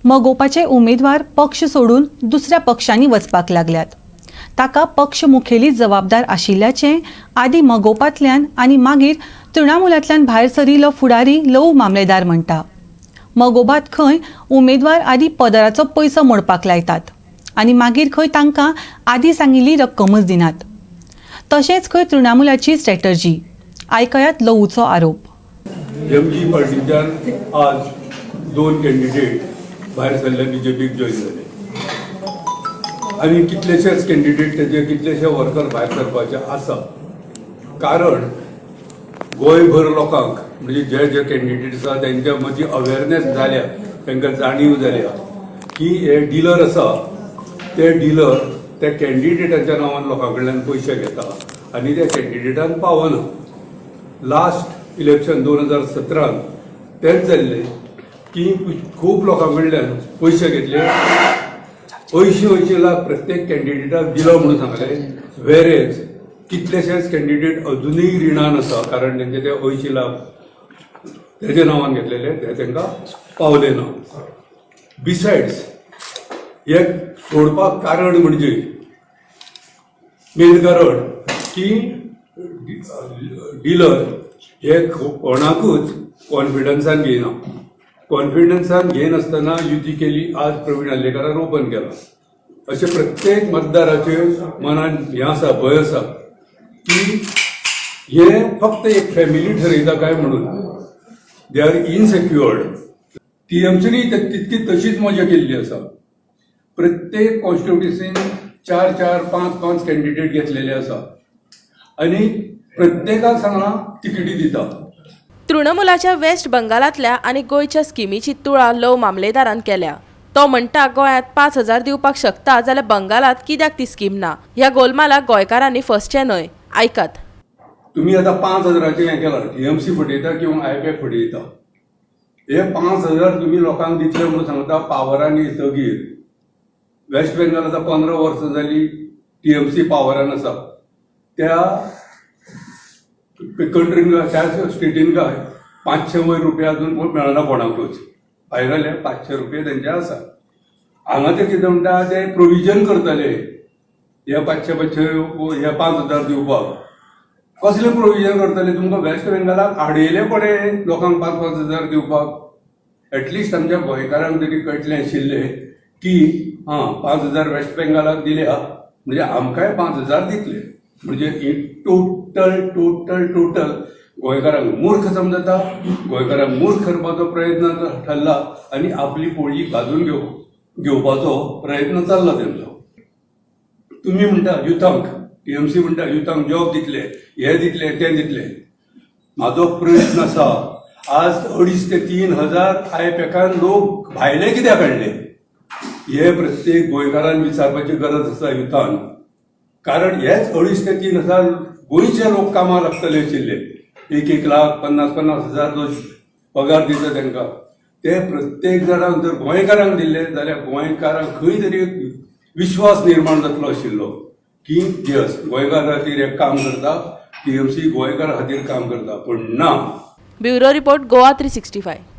मगोपाचे उमेदवार पक्ष सोडून दुसऱ्या पक्षांनी वचपाक लागल्यात. ताका पक्ष मुखेली जबाबदार आशिल्ल्याचें आदी मगोपांतल्यान आनी मागीर तृणमूलांतल्यान भायर सरिल्लो फुडारी लवू मामलेदार म्हणटा. मगोबात खंय उमेदवार आदी पदराचो पयसो मोडपाक लायतात आनी मागीर खंय तांकां आदी सांगिल्ली रक्कमच दिनात. तशेंच खंय तृणमूलाची स्ट्रॅटर्जी. आयकयात लवूचो आरोप. एम जी पार्टीच्यान आज दोन कॅन्डिडेट भायर सरले, बीजेपीक जॉईन जाले आनी कितलेशेच कॅन्डिडेट, तेजे कितलेशे वर्कर भायर सरपाचे आसा. कारण गोंयभर लोकांक, म्हणजे जे जे कॅन्डिडेट आसा तेंच्या मदीं अवेरनेस जाल्या, तांकां जाणीव जाल्या की हे डिलर आसा ते डिलर त्या कॅन्डिडेटाच्या नांवान लोकां कडल्यान पयशे घेता आनी त्या कॅन्डिडेटान पावना. लास्ट इलेक्शन 2017न तेंच जाल्लें की खूब लोकां कडल्यान पयशे घेतले, 80-80 लाख प्रत्येक कॅन्डिडेटाक दिलो म्हणून सांगले. वेरेज कितलेशेच कॅन्डिडेट अजुनूय रिणान आसा, कारण तेंचे ते 80 लाख तेजे नांवान घेतलेले ते तांकां पावले ना. बिसायड्स, हे सोडपाक कारण म्हणजे मेन कारण की डिलर हे कोणाकूच कॉन्फिडन्सान घेयना. कॉन्फिडन्सान घेयनासतना युती केली. आज प्रवीण आर्लेकारान ओपन केला. अशें प्रत्येक मतदाराचे मनान हें आसा, भंय आसा की हे फक्त एक फॅमिली ठरयता काय म्हणून. They are insecured. टीएमसीनी तितकी तशीच मजा केल्ली आसा. प्रत्येक कॉन्स्टिट्युन्सीन चार चार, पांच पांच कॅन्डिडेट घेतलेले आसा आनी प्रत्येकाक सांगला तिकेटी दिता. तृणमूलाच्या वेस्ट बंगालातल्या आनी गोंयच्या स्किमीची तुळा लव मामलेदारान केल्या. तो म्हणटा, गोंयांत 5000 दिवपाक शकता जाल्यार बंगालात कित्याक ती स्कीम ना? ह्या गोलमालाक गोंयकारांनी फसचें न्हय. आयकात. तुम्ही आता 5000चें हें केलां, टीएमसी फटयता किंवा आयपॅक फटयता. हे 5000 तुमी लोकांक दितले म्हणून सांगता. पावरान येतगीर वेस्ट बेंगॉल आतां 15 वर्सां जाली टीएमसी पावरान आसा. त्या कंट्रीन, त्या स्टेटीन काय 500 वयर रुपया अजून मेळना कोणाकूच. फायनल हे 500 रुपया तेंचे आसा. हांगा ते कितें म्हणटा, ते प्रोविजन करतले हे 500 500, हे 5000 दिवपाक. कसलें प्रोविजन करतले? तुमकां वेस्ट बेंगालाक आडयले कोणें लोकांक 5-5 हजार दिवपाक? एटलिस्ट आमच्या गोंयकारांक तरी कळटलें आशिल्लें की आं, 5000 वेस्ट बेंगालाक दिल्या म्हणजे आमकांय 5000 दितले. म्हणजे टोटल टोटल टोटल गोंयकारांक मूर्ख समजता. गोंयकारांक मूर्ख करपाचो प्रयत्न ठरला आनी आपली पोळी भाजून घेवपाचो प्रयत्न चल्ला तेंचो. तुमी म्हणटा युथांक, टीएमसी म्हणटा युथांक जॉब दितले, हे दितले, ते दितले. म्हाजो प्रश्न आसा, आज 2500 ते 3000 आयपॅकान लोक भायले कित्याक काडले? हे प्रत्येक गोंयकारान विचारपाची गरज आसा युथान. कारण हेच 2500 ते 3000 गोंयचे लोक कामाक लागतले आशिल्ले. एक एक लाख, 50-50 हजार जो पगार दिता तांकां, ते प्रत्येक जाणांक जर गोंयकारांक दिल्ले जाल्यार गोंयकारांक खंय तरी एक विश्वास निर्माण जातलो आशिल्लो की यस, गोंयकारा खातीर एक काम करता, टीएमसी गोंयकारा खातीर काम करता. पूण ना. Bureau report, Goa 365.